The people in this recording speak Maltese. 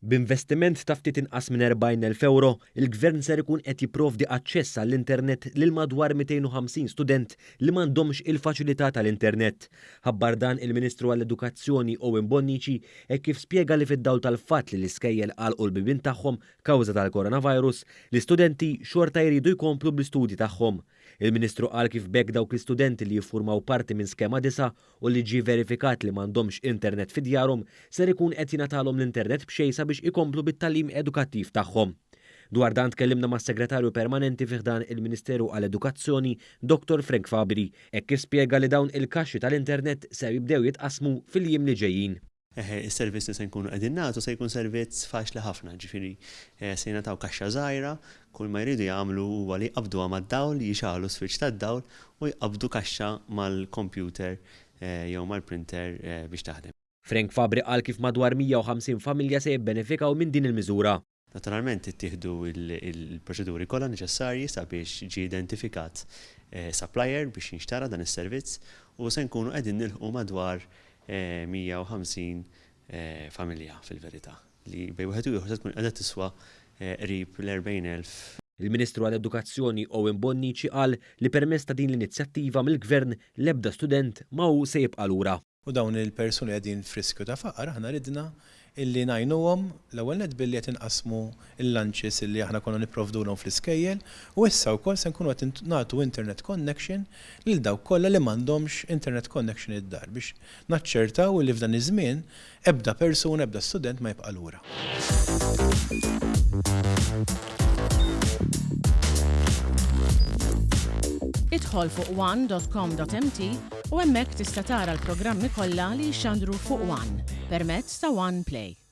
B'investiment ta' ftit inqas minn 40,000 ewro, il-Gvern ser ikun qed jipprovdi aċċess għall-internet lil madwar 250 student li m'għandhomx il-faċilità tal-internet. Ħabbar dan il-Ministru għall-Edukazzjoni Owen Bonnici hekk kif spjega li fid-dawl tal-fatt li l-iskejjel għalqu l-bibien tagħhom kawża tal-coronavirus, l-istudenti xorta jridu jkomplu bl-istudji tagħhom. Il-Ministru qal kif b'hekk dawk l-istudenti li jiffurmaw parti minn skema disa' u li ġie verifikat li m'għandhomx internet fi djarhom ser ikun qed jingħatalhom l-internet b'xejn sabiex ikomplu bit-tagħlim edukattiv tagħhom. Dwar dan tkellimna mas-Segretarju Permanenti fi ħdan il-Ministeru għall-Edukazzjoni, Dottor Frank Fabri, hekk kif spjega li dawn il-kaxxi tal-internet ser jibdew jitqassmu fil-jiem li ġejjin. Is-servizz li se nkunu qegħdin nagħtu se jkun servizz faċli ħafna, ġifieri se jingħataw kaxxa żgħira, kull ma jridu jagħmlu huwa li jqabbduha mad-dawl, jixgħelu s-switch tad-dawl u jqabbdu kaxxa mal-kompjuter jew mal-printer biex taħdem. Frank Fabri qal kif madwar 150 familja se jibbenefikaw minn din il-miżura. Naturalment ittieħdu l-proċeduri kollha neċessarji sabiex ġie identifikat supplier biex jinxtara dan is-servizz u se nkunu qegħdin nilħqu madwar 150 familja fil-verità li bejn wieħed u ieħor se tkun qiegħda tiswa qrib l-40,000. Il-Ministru għall-Edukazzjoni Owen Bonnici qal li permezz ta' din l-inizjattiva mill-Gvern l-ebda student ma hu se jibqa' lura. U dawn il-persuni li qegħdin f'riskju ta' faqar aħna ridna illi ngħinuhom l-ewwel nett billi qed inqassmu l-lunches illi aħna konna nipprovdulhom fl-iskejjel u issa wkoll se nkunu qed nagħtu internet connection lil dawk kollha li m'għandhomx internet connection id-dar biex naċċertaw illi f'dan iż-żmien ebda persuna, ebda student ma jibqa' lura. Idħol fuq one.com.mt u hemmhekk tista' tara l-programmi kollha li jixxandru fuq One permezz ta' One Play.